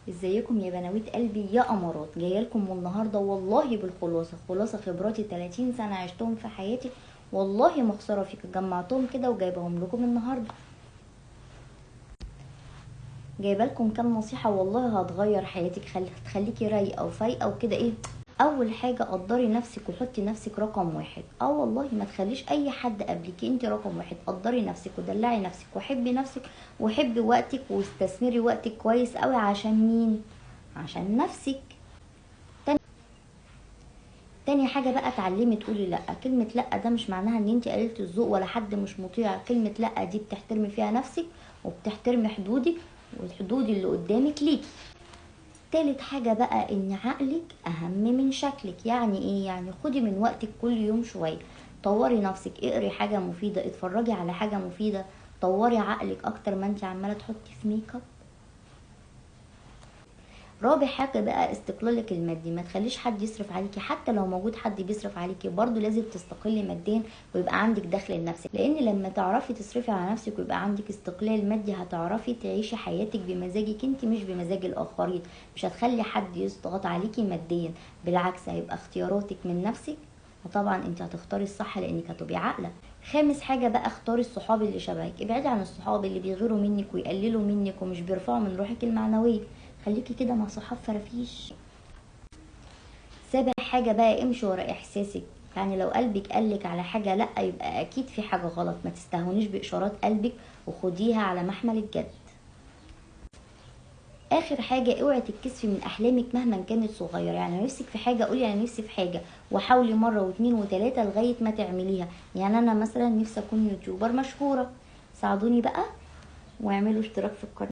ازيكم يا بناويت قلبي يا امارات؟ جاية لكم النهارده والله بالخلاصه، خلاصه خبراتي 30 سنة عشتهم في حياتي، والله ما خسارة فيك، جمعتهم كده وجايبهم لكم النهارده. جايبه لكم كام نصيحة والله هتغير حياتك، هتخليكي رايقة وفايقه وكده. ايه اول حاجة؟ قدري نفسك وحطي نفسك رقم واحد. والله ما تخليش اي حد قبلك، انت رقم واحد. قدري نفسك ودلعي نفسك وحبي نفسك وحبي وقتك واستثمري وقتك كويس قوي. عشان مين؟ عشان نفسك. تاني حاجة بقى، اتعلمي تقولي لا. كلمة لا ده مش معناها ان انت قللتي الذوق ولا حد مش مطيع. كلمة لا دي بتحترمي فيها نفسك وبتحترمي حدودك والحدود اللي قدامك ليكي. تالت حاجة بقى، ان عقلك اهم من شكلك. يعني ايه؟ يعني خدي من وقتك كل يوم شوية، طوري نفسك، اقري حاجة مفيدة، اتفرجي على حاجة مفيدة، طوري عقلك اكتر ما انت عمالة تحطي في make up. رابع حاجة بقى، استقلالك المادي. ما تخليش حد يصرف عليكي، حتى لو موجود حد بيصرف عليكي برضو لازم تستقلي ماديا ويبقى عندك دخل لنفسك، لان لما تعرفي تصرفي على نفسك ويبقى عندك استقلال مادي هتعرفي تعيشي حياتك بمزاجك انت مش بمزاج الاخرين. مش هتخلي حد يضغط عليكي ماديا، بالعكس هيبقى اختياراتك من نفسك، وطبعا انت هتختاري الصح لانك هتبقي عاقلة. خامس حاجة بقى، اختاري الصحاب اللي شبهك. ابعدي عن الصحاب اللي بيغيروا منك ويقللوا منك ومش بيرفعوا من روحك المعنوية. خليكي كده مع صحاب فرافيش. سابع حاجة بقى، امشي ورا احساسك. يعني لو قلبك قالك على حاجة لا، يبقى اكيد في حاجة غلط. ما تستهونيش باشارات قلبك وخديها على محمل الجد. اخر حاجة، اوعي تتكسفي من احلامك مهما كانت صغيرة. يعني نفسك في حاجة قولي انا نفسي في حاجة، وحاولي مرة واتنين وتلاتة لغاية ما تعمليها. يعني انا مثلا نفسي اكون يوتيوبر مشهورة، ساعدوني بقى واعملوا اشتراك في القناة.